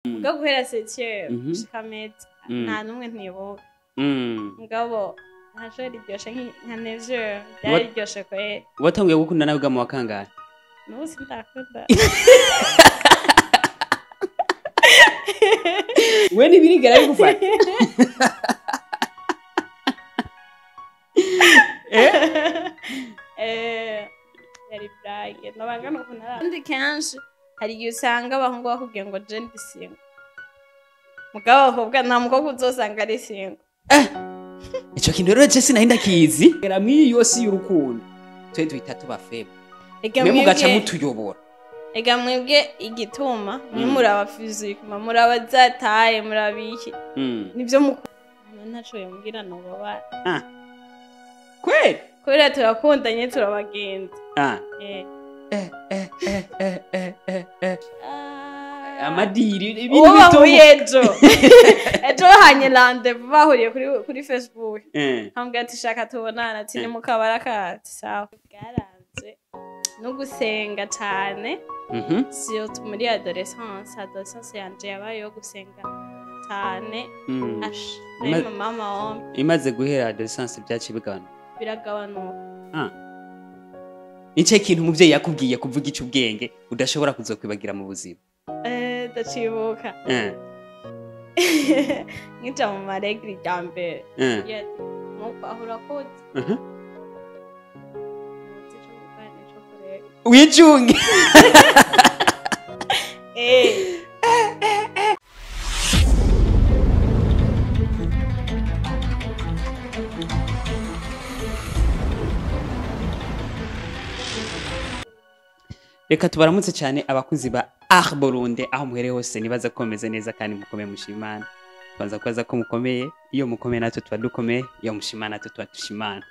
Mugabo guhera septième gushika meza, nta n'umwe ntibuka. Mugabo ntashobora riryoshe nka nevure, ryari riryoshe kweri. Watanguye gukunda nawe mu wa kangahe? N'ubu sindakunda. We ntibirigera bigufata? Yari blague nobanga nukuntu ari. Kandi kenshi hari igihe usanga abahungu bakubwiye ngo je ndi single, mugabo abakobwa nta mukobwa uzosanga ari single. Ico kintu rero je sinari ndakizi. Gera mw'iyo si y'urukundo, twe duhita tuba faible. Ega mwe mugaca mwebwe mutuyobora. Ega mwebwe igituma mwe muraba physique, muraba zataye, muraba iki, nivyo mukunda. Ntaco yombwira nobabara. Ah. Kweli? Kubera turakundanye, turabagenzi. Ah. Eh. Eh, eh, eh, eh, eh, eh, eh. Ah. Amadiri ibintu uwo bituma bahuye ejo bahanye rendez-vous, bahuriye kuri Facebook, ambwira ati shaka tubonana, ati ni mu kabara kati sawa. Bwaranzwe no gusenga cane, surtout muri adolescence. Adolescence yanje yabaye yo gusenga cane. Ash nari mama wombi. Imaze guhera adolescence byaciye bigabanuka? Biragabanuka. Ah. Nice kintu umuvyeyi yakubwiye kuvuga ico ubwenge udashobora kuzokwibagira mu buzima? Ndacibuka. Nkija mu ma règles rya mbere, yagiye ati muko aho urakoze, ntuzi ico gukora n'ico kureka. Wijunge. Eh. Reka tubaramutse cyane abakunzi ba Art Burundi aho muhereye hose. Nibaza ko mumeze neza kandi mukomeye, mushimana. Tubanza kubaza ko mukomeye. Iyo mukomeye natwe tuba dukomeye, iyo mushimana natwe tuba dushimana,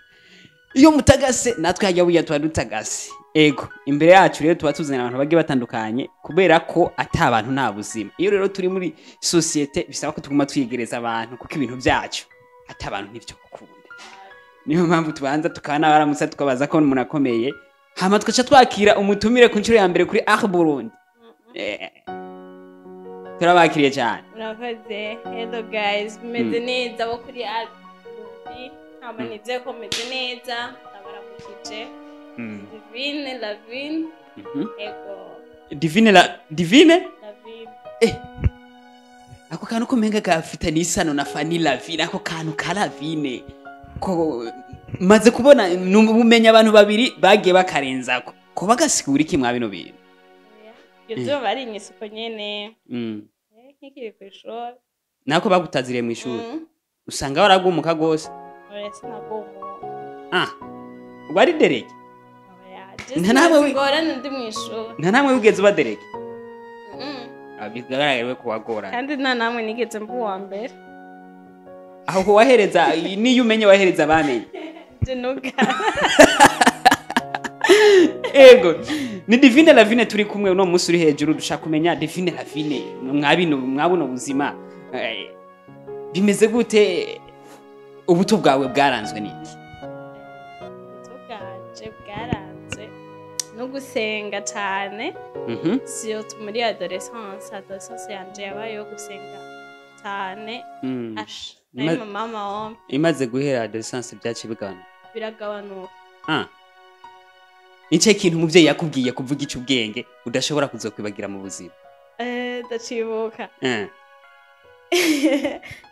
iyo mutagase natwe hajya buya tuba dutagase. Ego, imbere yacu rero tuba tuzanye abantu bagiye batandukanye, kubera ko ata abantu nta buzima. Iyo rero turi muri société bisaba ko tuguma twiyegereza abantu, kuko ibintu byacu ata abantu ntivyo gukunda. Niyo mpamvu tubanza tukaba n'abaramutsa, tukabaza ko umuntu akomeye, hama tugaca twakira umutumire ku nshuro ya mbere kuri Art Burundi. Turabakiriye cyane. Murakoze. Hello guys, mumeze neza abo kuri Art Burundi? Hama nizeye ko mumeze neza. Ndabaramukije. Divine Lavine. Ego. Divine la Divine. Lavine. Ako kantu ko menga gafitanye isano na Fanny Lavine. Ako kantu ka Lavine ko maze kubona numenya abantu babiri bagiye bakarenzako ko bagasigura iki mwa bino bintu? Iyo zuba ari inyisuko nyene. Nkikiri kw'ishuri. Nako bagutaziriye mu ishuri? Mm. Usanga waragumuka gose? Oya, sinagumuka. Ah, wari délégué? Oya. Nta namwe Ngorane ndi mw'ishuri. Nta namwe wigeze uba délégué? Mm. Ah, bigaragara ko wagorana. Kandi nta namwe nigeze mba uwa mbere. Aho ko wahereza niyo umenye wahereza abamenye. Jenuka. Ego, ni Divine Lavine turi kumwe uno munsi uri hejuru. Dushaka kumenya Divine Lavine mwabino mwabuno buzima, bimeze gute? Ubuto bwawe bwaranzwe n'iki? Ubuto bwanje bwaranzwe no gusenga cane, surtout muri adolescence. Adolescence yanje yabaye yo gusenga cane. Ash nari mama wombi. Imaze guhera adolescence byaciye bigabanuka? Biragabanuka. Ah. Nice kintu umuvyeyi yakubwiye kuvuga ico ubwenge udashobora kuzokwibagira mu buzima? Ndacibuka.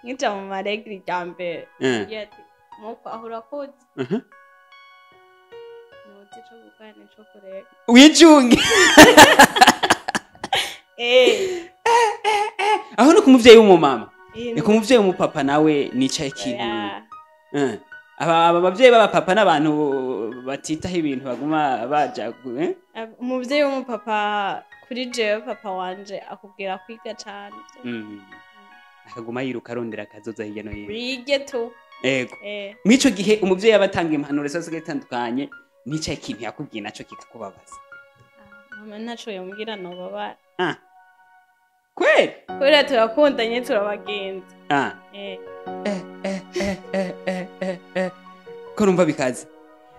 Nkija mu ma règles rya mbere, yagiye ati muko aho urakoze, ntuzi ico gukora n'ico kureka. Wijunge. Eh. Aho ni ku muvyeyi w'umumama? Eh. Ni ku muvyeyi w'umupapa nawe nicaye ikintu? Oya. Aba abavyeyi b'abapapa n'abantu batitaho ibintu, baguma baja eh? Umuvyeyi w'umupapa, kuri jewe papa wanje akubwira kwiga cane. Akaguma yiruka arondera akazoza hirya no hino. Wige tu. Ego. Eh. Mw'ico gihe umuvyeyi aba atanga impanuro zose zigiye zitandukanye, nicaye ikintu yakubwiye naco kikakubabaza? Mama ntaco yombwira nobabara. Ah. Kweli? Kubera turakundanye, turabagenzi. Ah. Eh. Eh, eh, eh, eh, eh, eh, eh. Ko numva bikaze.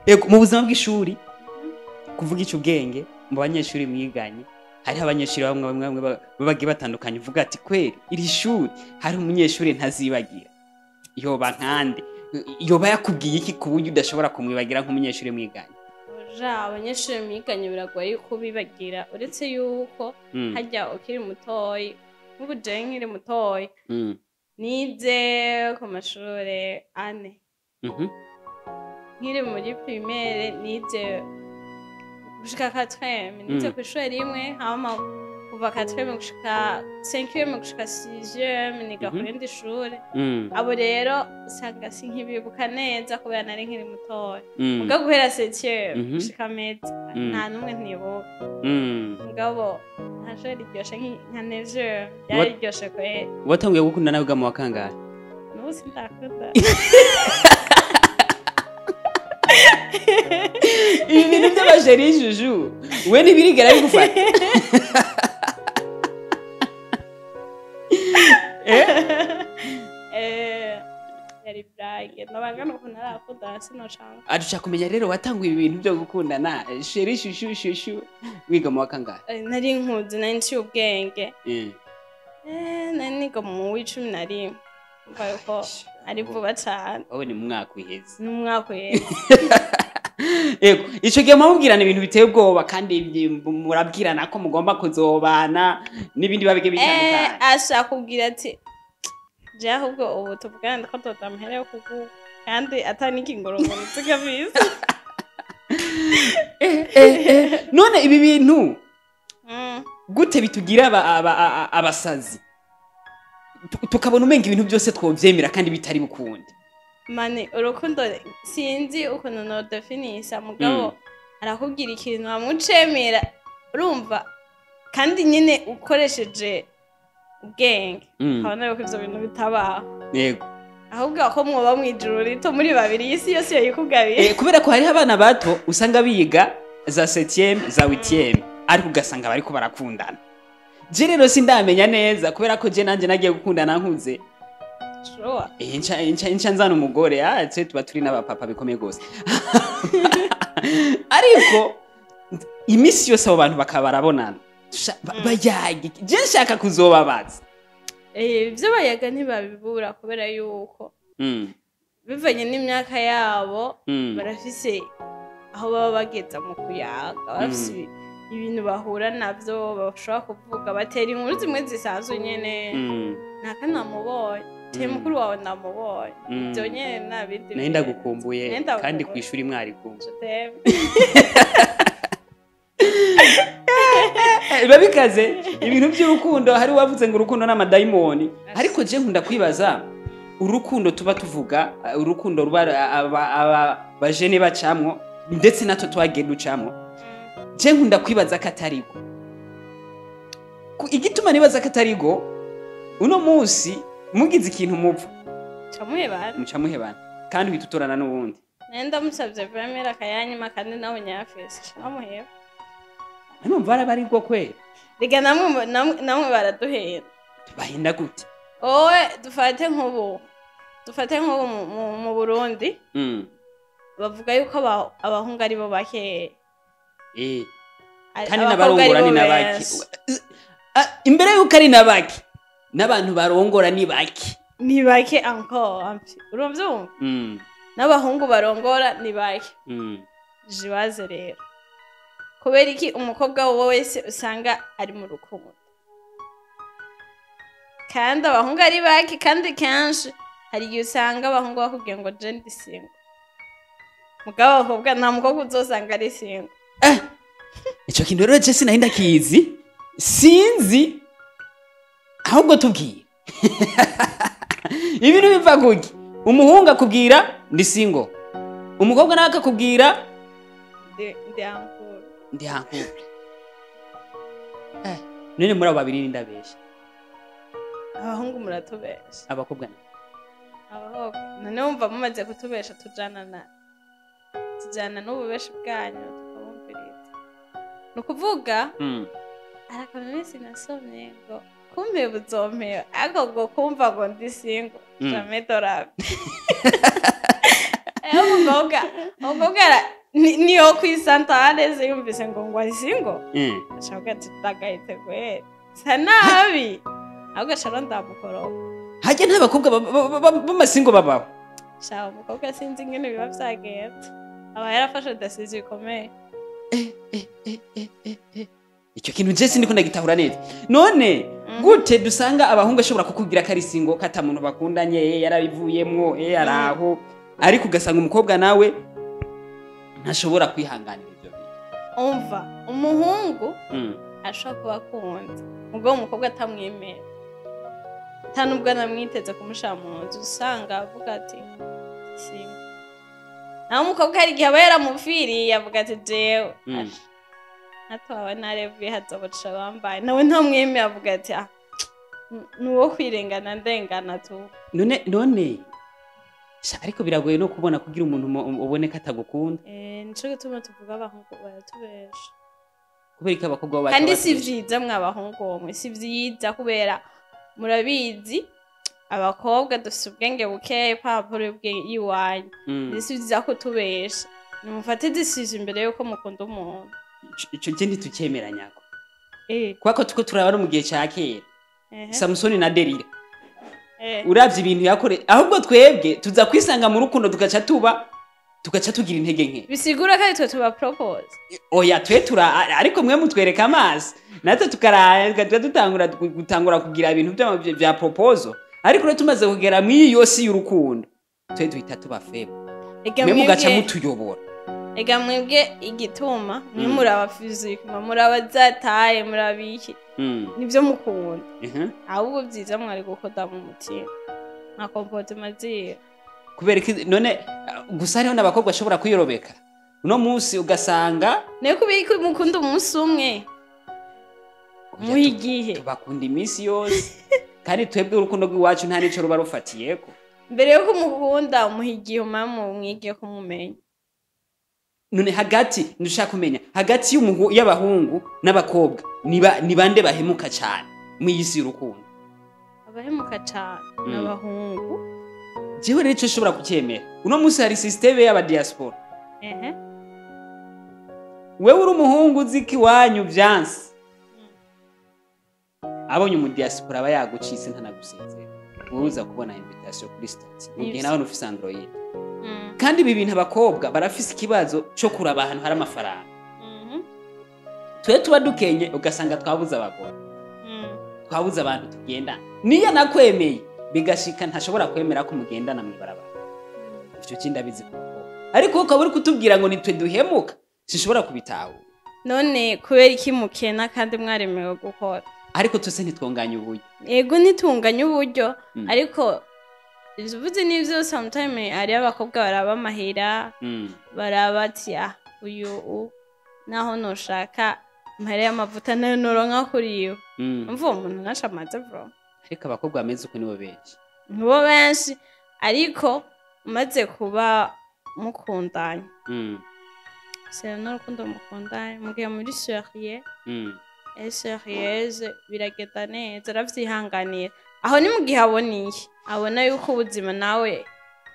Ego, mu buzima bw'ishuri kuvuga ico ubwenge mu banyeshuri mwiganye Hariho abanyeshuri bamwe bagiye batandukanye, uvuga ati kweri iri shuri hari umunyeshuri ntazibagira, yoba nkande, yoba yakubwiye iki ku buryo udashobora kumwibagira nk'umunyeshuri mwiganye? Ja, abanyeshuri mwiganye biragoye yuko bibagira, uretse yuko hajya ukiri mutoyi. Nk'ubu jewe nkiri mutoyi, nize ku mashure 4. Nkiri muri primaire nize gushika quatrième, nize kw'ishure rimwe, hama kuva quatrième gushika cinquième gushika sixième niga ku rindi shure. Abo rero usanga sinkibibuka neza kubera nari nkiri mutoya. Muga guhera septième gushika meza, nta n'umwe ntibuka. Mugabo nta shure riryoshe nka neuvième, ryari riryoshe kweri. Watanguye gukunda nawe mu wa kangahe? N'ubu sindakunda. Ibi bintu by'aba chéri chouchou we ntibirigera bigufata? Yari blague, nobanga nuko ntarakunda, sinocanga. Adushaka kumenya rero, watanguye ibintu byo gukundana, chéri chouchou chouchou, wiga mu wa kangahe? Nari nkuze, nari nciye ubwenge. Nari niga mu w'11, umva yuko ari vuba cane. Wowe ni mu mwaka uheze. Ni umwaka uheze. Yego, ico gihe mubwirana ibintu biteye ubwoba, kandi murabwirana ko mugomba kuzobana n'ibindi babige bitandukanye. Ashaka kubwira ati je ahubwo ubu tuvugana ndiko ndoda amahera yo kuguha, kandi ata n'ikingorongoro tukabisa. None ibi bintu gute bitugira abasazi, tukabona umenga ibintu byose twovyemera kandi bitari bukunde? Mani, urukundo sinzi ukuntu nodefinisa, mugabo arakubwira ikintu wamucemera, urumva, kandi nyine ukoresheje ubwenge ukabona yuko ivyo bintu bitabaho. Ahubwo ko mwoba mw'ijuru rito muri babiri, isi yose yoyikugabiye. Kubera ko hariho abana bato usanga biga za 7e, za 8e, ariko ugasanga bariko barakundana. Je rero sindamenya neza, kubera ko je nanje nagiye gukundana nkuze. Sure. Nca nzana umugore, twe tuba turi n'abapapa bikomeye gose, ariko imisi yose abo bantu bakaba barabonana. Bayaga iki? Je nshaka kuzobabaza. Ivyo bayaga ntibabibura, kubera yuko bivanye n'imyaka yabo, barafise aho baba bageza mu kuyaga, barafise ibintu bahura navyo bashobora kuvuga, batera inkuru zimwe zisanzwe nyene. Naka namubonye te, mukuru wawe namubonye. Ivyo nyene nta bindi. Nari ndagukumbuye. Nari ndagukumbuye. Kandi kw'ishuri mwari kumwe. Je t'aime. Biba bikaze ibintu by'urukundo. Hari uwavuze ngo urukundo n'amadayimoni, ariko je nkunda kwibaza urukundo tuba tuvuga, urukundo ruba aba bajene bacamwo, ndetse natwe twagiye ducamwo. Je nkunda kwibaza ko atarigo. Igituma nibaza ko atarigo, uno munsi mugize ikintu mupfa, Camuhebana. muca muhebana kandi uhita utorana n'uwundi. Nari ndamusavye vremera akayanyima, kandi nawe nyafise namuheba. Numva araba aribwo kweri. Rega namwe baraduhera. Bahinda gute? Wowe dufate nk'ubu mu Burundi, bavuga yuko abahungu aribo bakeya. Kandi abakobwa n'abarongora aribo ni nabake. benshi. Imbere yuko ari nabake, n'abantu barongora ni bake. Ni bake encore ampi, uravyumva? N'abahungu barongora ni bake. Jibaze rero, kubera iki umukobwa wowe wese usanga ari mu rukundo kandi abahungu ari bake? Kandi kenshi hari igihe usanga abahungu bakubwiye ngo je ndi single, mugabo abakobwa nta mukobwa uzosanga ari single. Ico kintu rero je sinari ndakizi, sinzi ahubwo tubwire ibintu biva kuki umuhungu akubwira ndi single, umukobwa nawe akakubwira Ndi en couple. Ndi en couple. None muri abo babiri ni ndabesha? Abahungu muratubesha. Abakobwa nabo? Abakobwa none wumva mumaze kutubesha, tujana n'ububeshi bwanyu tukabumviriza. Ni ukuvuga hari akantu minsi nasomye ngo kumpeba uzompeba, ariko ngo kumva ngo ndi single, jamais de la vie. Rero umukobwa. Niyo kwisanta areze yumvise ngo ari single, ashaka ati ndagahite kweri, sa nabi, ahubwo aca ndamukoropa. Hajya nta bakobwa b'ama single babaho? Shaka umukobwa, sinzi ingene biba vyagenze, aba yarafashe décision ikomeye. Icyo kintu je sindiko ndagitahura neza. None gute dusanga abahungu ashobora kukubwira ko ari single, ko ata muntu bakundanye, yarabivuyemwo, araho, ariko ugasanga umukobwa nawe ntashobora kwihanganira ivyo bintu? Umva, umuhungu ashobora kuba akunda, ubwo umukobwa atamwemera, ata nubwo anamwiteze kumushira mu nzu, usanga avuga ati single. Naho umukobwa hari igihe aba yaramupfiriye, avuga ati jewe natwawe narevuye, hazobaca bambaye, nawe ntamwemeye, avuga ati ah, ni uwo kwirengana, ndengana tu. None sha, ariko biragoye no kubona kugira umuntu ubone ko atagukunda. Eh, nico gituma tuvuga abahungu baratubesha. Kubera ko abakobwa bo Kandi si batubesha. vyiza mw'abahungu mwe, si vyiza, kubera murabizi abakobwa dufise ubwenge bukeya papuro y'iwanyu. Si vyiza kutubesha, nimufate décision imbere yuko mukunda umuntu. Ico je ntitucemeranyako, kubera ko tuko turaba no mu gihe ca kera, Samusoni na Delila, uravye ibintu yakore. Ahubwo twebwe tuza kwisanga mu rukundo, tugaca tuba tugaca tugira intege nke. Bisigura ko ari twe tuba propose? Oya, twe tura, ariko mwe mutwereka amaso, natwe tukara tugaca dutangura gutangura kugira ibintu vya proposal. Ariko rero tumaze kugera mw'iyo si y'urukundo, twe duhita tuba faible, Ega mwe mugaca mutuyobora. Ega mwebwe igituma mwe muraba physique, muraba zataye, muraba iki, nivyo mukunda. Ahubwo vyiza mwari gukoda mu mutima nka comportement ziwe. Kubera iki none? Gusa hariho n'abakobwa bashobora kwiyorobeka uno munsi ugasanga Nayo kubera ko mukunda umunsi umwe, muha igihe. Tubakunda iminsi yose, kandi twebwe urukundo rw'iwacu nta n'ico ruba rufatiyeko. Mbere yuko umukunda, umuha igihe, umama mwige kumumenya. None hagati, ndushaka kumenya, hagati y'abahungu n'abakobwa, ni bande bahemuka cyane mu isi y'urukundo? Abahemuka cane n'abahungu. Jewe rero ico nshobora kucyemera, uno munsi hari système y'aba diaspora. Wewe uri umuhungu, uzi ko iwanyu vyanse, abonye umu diaspora aba yagucitse, ntanagusezera. Wowe uza kubona invitation kuri statut mu gihe Nivyo. nawe ufise Android. Kandi ibi bintu, abakobwa barafise ikibazo co kuraba ahantu hari amafaranga. Twe tuba dukenye, ugasanga twabuze abagore, twabuze abantu tugendana. Niyo nakwemeye bigashika, ntashobora kwemera ko mugendana mw'ibarabara. Ivyo kindi abizi ku bakobwa, ariko ukaba uri kutubwira ngo nitwe duhemuka, sinshobora kubitahura. None kubera iki mukena kandi mwaremewe gukora? Ariko twese ntitwonganya uburyo. Ego, ntitunganye uburyo. Ariko ivyo uvuze nivyo, sometime hariyo abakobwa baraba amahera, baraba ati ah, uyu naho noshaka amahera y'amavuta nayo noronka kuri iwe. Umva, uwo muntu ntaco amaze bro. Ariko abakobwa bameze uko nibo benshi. Nibo benshi, ariko umaze kuba mukundanye, c'est n'urukundo mukundanye, mugihe muri sérieux et sérieuse, biragenda neza, aravyihanganira. Aho ni mu gihe aboniye, abona yuko ubuzima nawe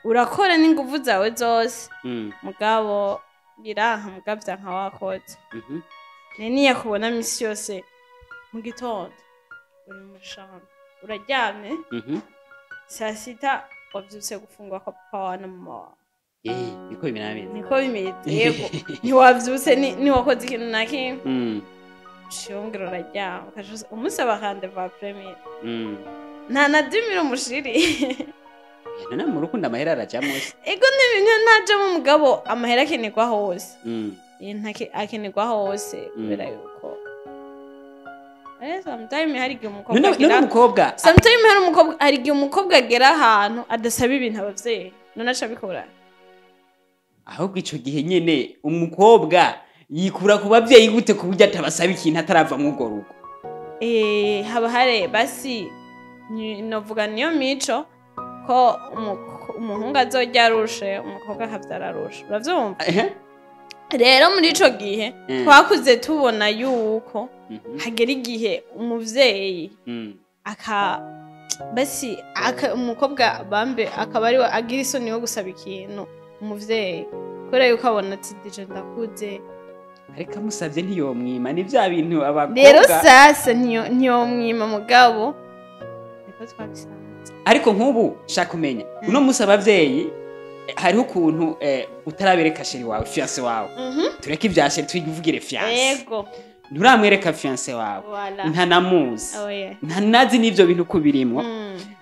urakora n'inguvu zawe zose, mugabo biranka, mugabo nka wakoze. Neniye kubona misi yose mu gitondo uri mu shamba uraryamye, saa sita wavyutse gufungura kwa papa wawe na mama wawe. Eh, niko bimeze. Niko bimeze, yego. Ntiwavyutse, ntiwakoze ikintu na kimwe, ushongera uraryama, ukaca umusaba rendez-vous après-midi, nta na 10 000 umushiri. None mu rukundo amahera arajamwo se? Ego, ntajamo, umugabo amahera akenerwa hose. Akenerwa hose, kubera yuko sometime hari igihe umukobwa None agera umukobwa sometime hari umukobwa, hari igihe umukobwa agera ahantu adasaba ibintu abavyeyi, none aca abikora. Ahubwo ico gihe nyene umukobwa yikura ku bavyeyi gute, ku buryo atabasaba ikintu atarava mw'urwo rugo? Haba hari basi novuga niyo mico ko umuhungu azorya arushe, umukobwa akavyara arushe, uravyumva? Ehe. Rero muri ico gihe twakuze tubona yuko hagera igihe umuvyeyi aka basi umukobwa bambe akaba ariwe agira isoni yo gusaba ikintu umuvyeyi, Kubera yuko abona ati déjà ndakuze. Ariko amusabye ntiyomwima, ni bya bintu abakobwa. Rero sasa ntiyomwima, mugabo niko twabisanze. Ariko nk'ubu shaka kumenya, uno munsi abavyeyi, hariho ukuntu utarabereka chéri wawe, fiancé wawe. Tureke ibya chéri, twivugire fiancé. Nturamwereka fiancé wawe. Voilà. Ntanamuzi. Oya. Ntanazi n'ivyo bintu ko birimwo.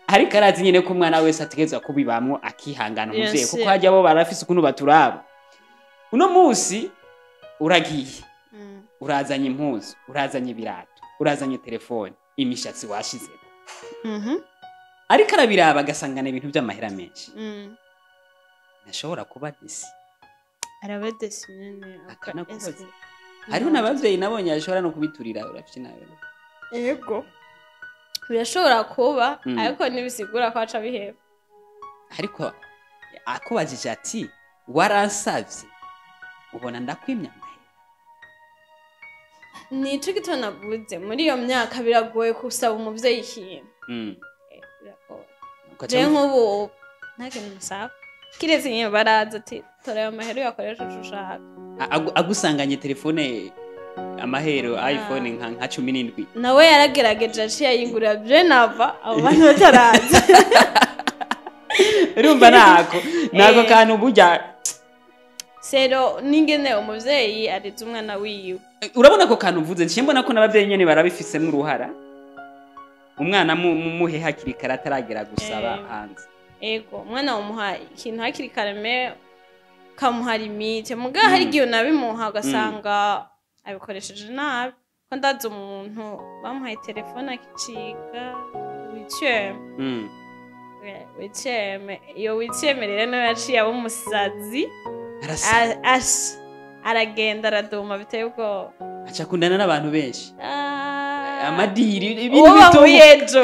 Ariko arazi nyene ko umwana wese ategerezwa kubibamwo, akihangana umuvyeyi, kuko hajya bo barafise ukuntu baturaba. Uno munsi uragiye, urazanye impuzu, urazanye ibirato, urazanye telefone, imishatsi washizeko, ariko arabiraba agasangana ibintu by'amahera menshi. Ntashobora kuba déçu? Araba déçu nyene. Akanakubaza. Hariho n'abavyeyi nabonye ashobora no kubiturira, urafite nawe. Ego, birashobora kuba, ariko ntibisigura ko aca biheba. Ariko akubajije ati: "Waransavye, ubona ndakwimya amahera?" Nico gituma navuze, muri iyo myaka biragoye gusaba umuvyeyi ikintu. Biragoye. Ugaca Jewe nk'ubu nta kintu musaba, kiretse nyine baraza ati: "Tora ayo mahera uyakoresha ico ushaka." Agusanganye telefone amahero iPhone nka 17. Nawe yaragerageje, aciye ayingurira bien avant abo bantu bataraza. Urumva nako kantu burya. Sero n'ingene umuvyeyi areze umwana wiwe. Urabona ko kantu uvuze, nciye mbona ko n'abavyeyi nyene barabifisemo uruhara. Umwana muhe hakiri kare ataragera gusaba hanze. Ego, umwana umuha ikintu hakiri kare, mais ukamuha limite. Mugabo hari igihe unabimuha ugasanga abikoresheje nabi, ko ndazi umuntu bamuhaye telefone akiciga huitième. Huitième, iyo huitième rero niyo yaciye aba umusazi. Arasa. Aragenda araduma biteye ubwoba. Aca akundana n'abantu benshi. Ah. Amadiri, ibintu Uwo bituma bahuye ejo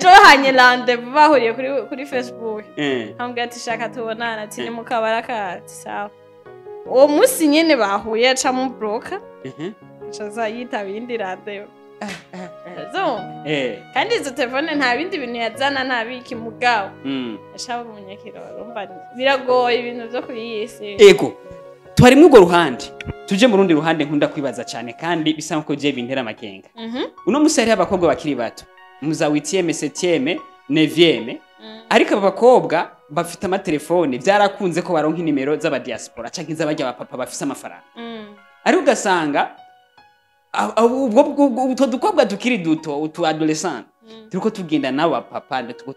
bahanye rendez-vous, bahuriye kuri Facebook. Ambwira ati: "Shaka tubonana." Ati: "Ni mu kabara kati." Sawa, uwo munsi nyene bahuye aca mubloka, aca aza yitaba iyindi rendez-vous. Kandi izo telefone nta bindi bintu yazana, nta biki, mugabo aca aba umunyakiroro. Urumva biragoye ibintu vyo kuri iyi si. Ego, twari mw'urwo ruhande, tuje mu rundi ruhande nkunda kwibaza cyane, kandi bisa nkuko je bintera amakenga. Uno munsi hariho abakobwa bakiri bato muza huitième, septième, neuvième. Ariko aba bakobwa bafite amatelefone, byarakunze ko baronka inimero z'abadiaspora canke iz'abarya abapapa bafise amafaranga. Ariko ugasanga ubwo utwo dukobwa tukiri duto, utu adolescent, turiko tugenda n'abo bapapa, turiko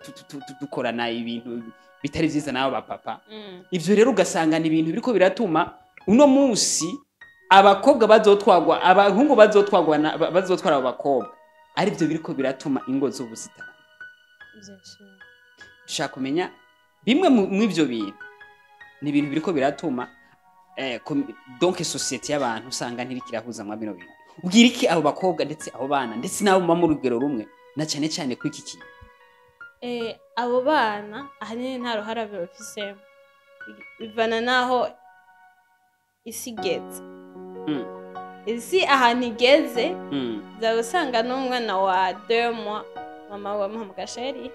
dukorana ibintu bitari vyiza n'abo bapapa. Ivyo rero ugasanga ni ibintu biriko biratuma uno munsi abakobwa bazotwagwa, abahungu bazotwagwa bazotwara abo bakobwa, arivyo biriko biratuma ingo z'ubu zitara. Dushaka kumenya bimwe mw'ivyo bintu, ni ibintu biriko biratuma donc société y'abantu usanga ntiriko irahuza mwa bino bintu. Ubwira iki abo bakobwa, ndetse abo bana, ndetse n'abo muba mu rugero rumwe, na cane cane kuri iki kintu? Abo bana ahanini nta ruhara babifisemo, bivana n'aho isi igeze. Isi ahantu igeze, uza usanga n'umwana wa 2 mois mama we amuhamagara chéri.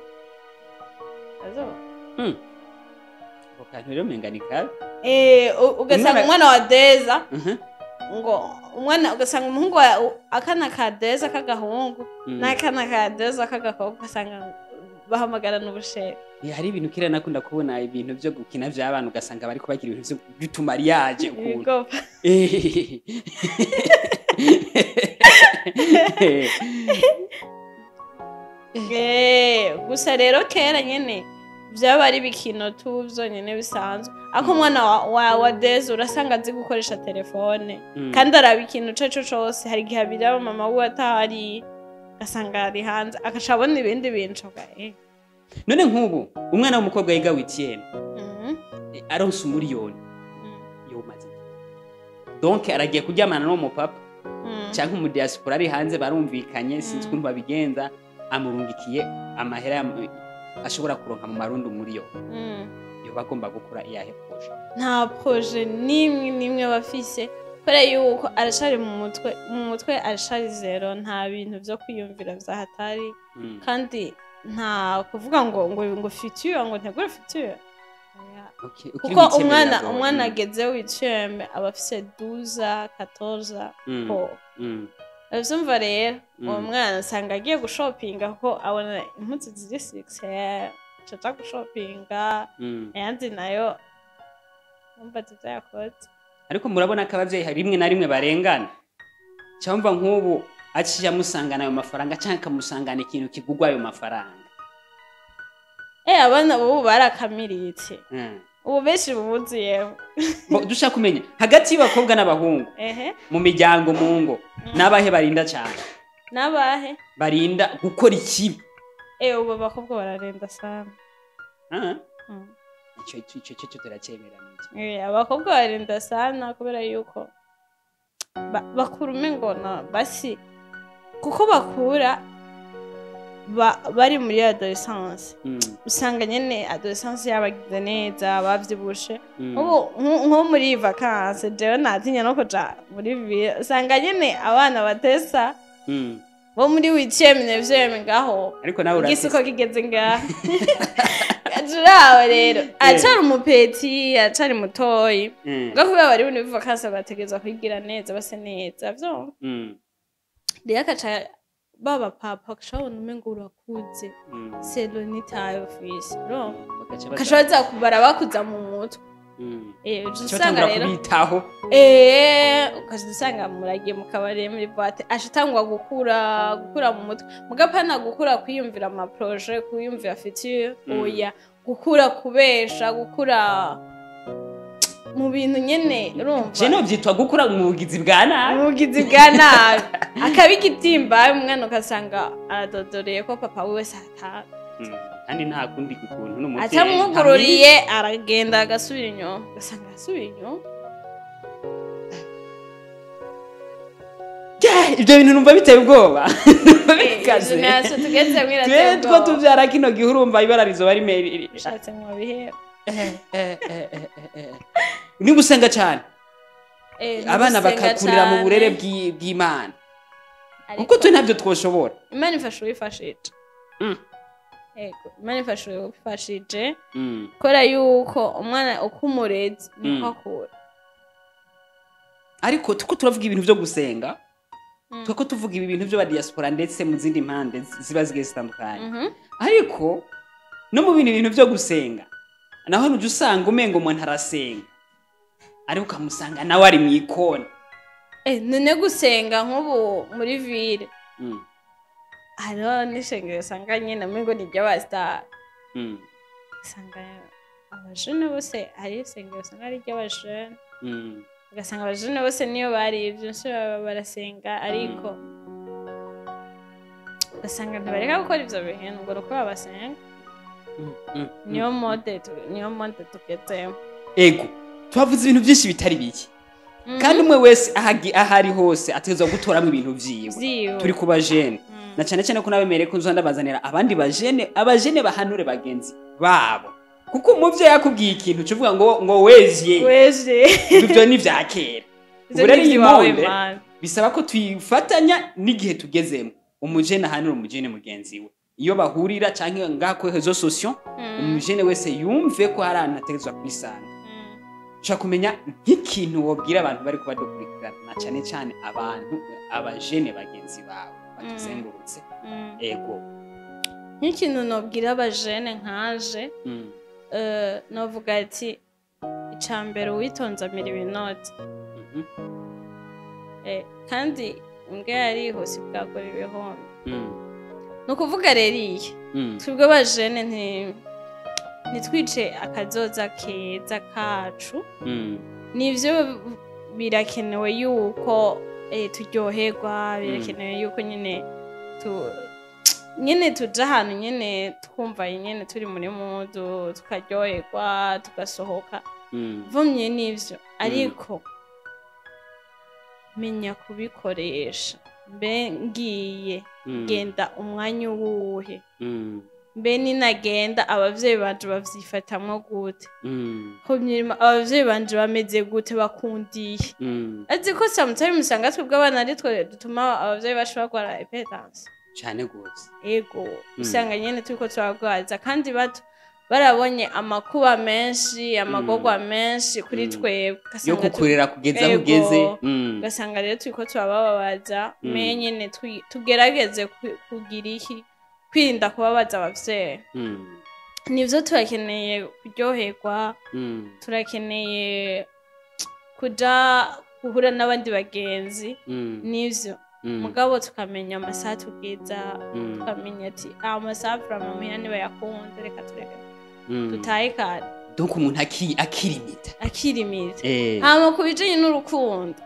Azo. Ako kantu rero umenga ni kabi. Ugasanga umwana wa 2 ans, ngo umwana, ugasanga umuhungu wa akana ka 2 ans k'agahungu n'akana ka 2 ans k'agakobwa, ugasanga bahamagarana ubuchéri. Hari ibintu kera nakunda kubona, ibintu byo gukina vy'abana, ugasanga bariko bagira ibintu vy'utumariage ukuntu. Ibigopa. Gusa rero kera nyene vyaba ari ibikino tu vyonyene bisanzwe, ariko umwana wa 2 ans urasanga azi gukoresha telefone. Kandi araba ikintu ico arico cose. Hari igihe abiraba mama wiwe atahari, ugasanga ari hanze, agaca abona ibindi bintu avuga eh. None nk'ubu umwana w'umukobwa yiga huitième, aronse umuriyoni, yomaze iki? Donc aragiye kuryamana n'uwo mupapa canke umudiaspora ari hanze, barumvikanye, sinzi ukuntu babigenza, amurungikiye amahera ashobora kuronka mu marundi umuriyoni, yoba agomba gukora iyahe projet? Nta projet n'imwe n'imwe bafise, kubera yuko aracari mu mutwe aracari zéro, nta bintu vyo kwiyumvira vya hatari. Kandi nta kuvuga ngo futur, ngo ntegure futur. Oya. Okay, ukiri Kuko huitième umwana biragoye. umwana ageze huitième aba afise 12, 14. Ko uravyumva rero, uwo mwana usanga agiye gushopinga kuko abona impuzu ziri succès, aca gushopinga. Ayandi nayo umva ivyo yakoze. Ariko murabona ko abavyeyi rimwe na rimwe barengana, cyangwa nk'ubu aciye amusangana ayo mafaranga cyangwa akamusangana ikintu kigugwa ayo mafaranga. Abana bubu barakamiritse. Ubu benshi bubuzuyemo. Bo, dushaka kumenya hagati y'abakobwa n'abahungu mu miryango, mu ngo, n'abahe barinda cyane? N'abahe? Barinda gukora ikibi. Ubu abakobwa bararenda sana. Ah, ico turacyemeranije. Abakobwa barinda sana kubera yuko bakura umengo na basi kuko bakura bari muri adolescence. Usanga nyene adolescence yabagize neza, bavyibushe. Ubu nko muri vacances jewe natinya no kuja muri ville, usanga nyene abana batesa bo muri huitième, neuvième ngaho. Ariko nawe uratesa. Igisuko kigeze ngaho aho rero acari umupeti, acari mutoyi. Ngo kubera bari muri vacances bategerezwa kwigira neza, base neza vyo. Rero akaca baba papa akashabona umengo urakuze selon itaye ufise, urumva? Bagaca bakaca baza kubara bakuza mu mutwe. Uca Baca usanga batangura rero kubitaho. Ukaca usanga muragiye mu kabari, muri boîte, aca atangwa gukura mu mutwe, mugapana gukura kwiyumvira ama projets, kwiyumvira futur. Oya, gukura kubesha, gukura mu bintu nyene, urumva? Je no byitwa gukura mu bugizi bwa nabi. Mu bugizi bwa nabi, akaba igitimba umwana, ugasanga aradodoreye ko papa wiwe saa 5. Kandi nta kundi kuntu n'umuvyeyi Atamwugururiye aragenda agasubira inyuma, ugasanga arasubiye inyuma. Yeah, ibyo bintu numva biteye ubwoba. Numva bikaze. Generation tugezemwo Twe irateye two ubwoba. tuvyara kino gihe, urumva ibara rizoba rimwe. Ushatse mwabiheba. Ni gusenga cyane. Ni Abana gusenga bakakurira mu cane. burere bw'Imana, Ariko kuko twe ntabyo twoshobora. Imana ifasha uwifashije. Ego, Imana ifasha uwifashije kubera yuko umwana uko umurezi niko akura. Ariko tuko turavuga ibintu byo gusenga, tuko tuvuga ibi bintu by'aba diaspora ndetse mu zindi mpande ziba zigiye zitandukanye. Ariko no mu bindi bintu byo gusenga naho nujya usanga umengo umuntu arasenga, ariko ukamusanga nawe ari mu ikoni. None gusenga nk'ubu muri ville hariho n'ishengero usanga nyine umengo ni iry'abasitari. Usanga abajene bose, hariho isengero usanga ari iry'abajene, ugasanga abajene bose niyo bari ibyo nsi baba barasenga, ariko ugasanga ntibareka gukora ivyo bintu ngo ni uko babasenga. Niyo mode tugezemo. Ego, twavuze ibintu byinshi bitari bike, kandi umwe wese aho ari hose ategerezwa gutoramo ibintu vyiwe. Vyiwe. Turi ku bajene na cyane cyane ko nabemereye ko nzoza ndabazanira abandi bajene, abajene bahanure bagenzi babo, kuko umuvyeyi akubwiye ikintu uca uvuga ngo wezye. Weje. Ibyo ni vya kera. Ivyo Ubu rero ni iyi ivy'iwawe, monde man. bisaba ko tuyifatanya n'igihe tugezemo, umujene ahanura umujene mugenzi we iyo bahurira canke ngaha kuri réseaux sociaux. Umujene wese yumve ko hari ahantu ategerezwa kwisanga. Ushobora kumenya nk'ikintu wobwira abantu bari kubadukurikirana, na cyane cyane abantu abajene bagenzi bawe batuzengurutse? Ego. Nk'ikintu nobwira abajene nkaje, novuga ati ica mbere uwitonze amira ibinoti. Kandi imbwa yarihuse bwagura ibihumbi. Ni ukuvuga rero iyi twebwe abajene ntitwice akazoza keza kacu. Nivyo, birakenewe yuko turyoherwa, birakenewe yuko nyine nyine tuja ahantu nyine twumva nyine turi muri mood, tukaryoherwa, tugasohoka. Vumye n'ivyo, ariko menya kubikoresha. Mbe ngiye genda umwanya uwuhe? Mbe ninagenda abavyeyi banje bavyifatamwo gute? Ko mirimo abavyeyi banje bameze gute, bakundiye? Azi ko sometimes usanga twebwe abana ari twe dutuma abavyeyi bacu bagwara hypertension. Cyane gose. Ego, usanga nyene turiko turagwaza kandi bato. Barabonye amakuba menshi, amagorwa menshi kuri twebwe. Yo Ugasanga kukurera kugeza aho Ego. ugeze. Ugasanga rero turiko turabababaza. Mais nyene tugerageze kugira iki, kwirinda kubabaza abavyeyi. Nivyo, turakeneye kuryoherwa, turakeneye kuja guhura n'abandi bagenzi, nivyo, mugabo tukamenya amasaha tugeza, tukamenya ati aya masaha vraiment muhira nibayakunze, reka tureke dutahe kare. Donc umuntu akirimita. Akirimita. Hama ku bijanye n'urukundo,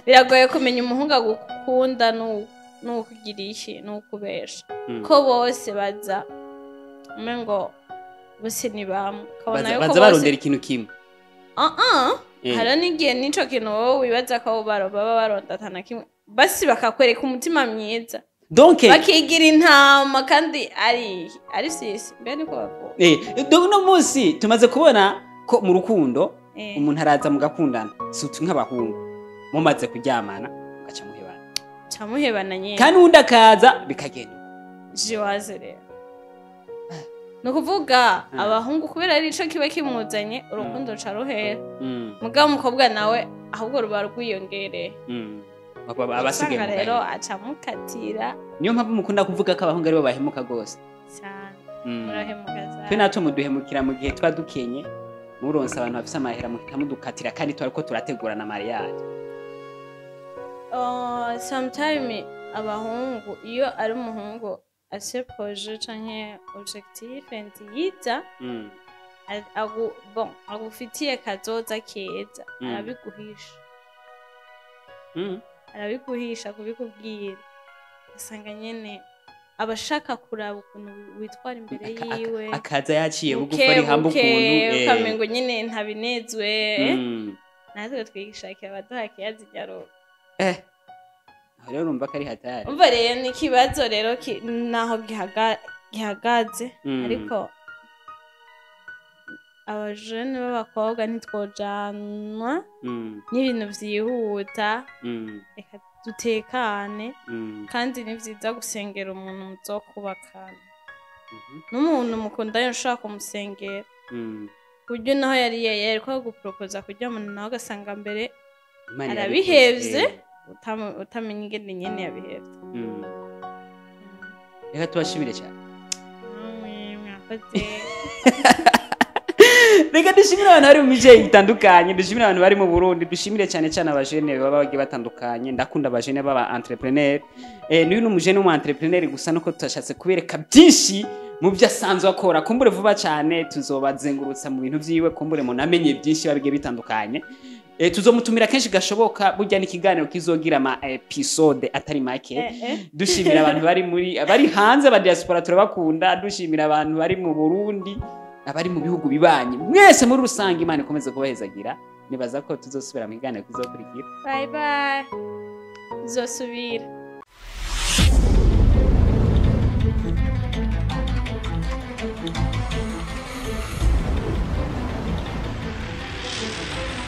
biragoye kumenya umuhungu agukunda n'ukugira iki n'ukubesha, ko bose baza umengo bose ni bamwe, ukabona Baza yuko baza bose barondera ikintu kimwe. Ah ah. Hariho n'igihe n'ico kintu wowe wibaza ko baba baronda atana kimwe, basi bakakwereka umutima mwiza, Donc bakigira intama kandi ari sisi, mbe niko bavuga. Donc uno munsi tumaze kubona ko mu rukundo umuntu araza mugakundana, surtout nk'abahungu, mumaze kuryamana mugaca muhebana. Camuhebana nyene. Kandi uwundi akaza bikagenda uko. Jiwaze rero ni ukuvuga abahungu, kubera ari ico kiba kimuzanye, urukundo ruca ruhera, mugabo umukobwa nawe ahubwo ruba rwiyongereye. Abasigaye Usanga mu rero gahinda. aca amukatira. Niyo mpamvu mukunda kuvuga ko abahungu aribo bahemuka rwose. Cyane, murahemuka Twe cyane. natwe muduhemukira mu gihe tuba dukenye, muronse abantu bafise amahera muhita mudukatira, kandi twariko turategura na mariage. Sometime abahungu, iyo ari umuhungu afise projet canke objectif nziza, bon, agufitiye kazoza keza, arabiguhisha. Arabiguhisha kubikubwira, ugasanga nyene abashaka kuraba ukuntu witwara imbere yiwe. Akaza yaciye bugufi, Buke ari hamba buke, ukuntu ukamengo nyene ntabinezwe. Natwe twishakira abaduha kiyazinyaruka. Aho rero urumva ko ari hatari. Umva rero, ni ikibazo rero naho gihagaze, ariko abajene b'abakobwa ntitwojanwa n'ibintu vyihuta. Reka dutekane. Kandi ni vyiza gusengera umuntu muzokubakana, n'umuntu mukundanye ushobora kumusengera, ku buryo naho yari yariko guporopoza kuryamana nawe, ugasanga mbere Imana arabihevye, irabikoze. Utamenya ingene nyene yabihevye. Reka tubashimire cyane. Namwe mwakoze. Reka dushimire abantu bari mu mice itandukanye, dushimire abantu bari mu Burundi, dushimire cyane cyane abajene baba bagiye batandukanye. Ndakunda abajene baba entrepreneur. N'uyu ni umujene w'umu entrepreneur, gusa nuko tutashatse kubereka byinshi mu byo asanzwe akora. Kumbure vuba cyane tuzobazengurutsa mu bintu vyiwe, kumbure munamenye byinshi biba bigiye bitandukanye. Tuzomutumira kenshi gashoboka, burya n'ikiganiro kizogira ama episode atari make. Dushimira abantu bari muri, bari hanze, ba diaspora, turabakunda. Dushimira abantu bari mu Burundi, abari mu bihugu bibanyi, mwese muri rusange, Imana ikomeze kubahezagira. Nibaza ko tuzosubira mu kiganiro kizokurikira. Bye bye, tuzosubira.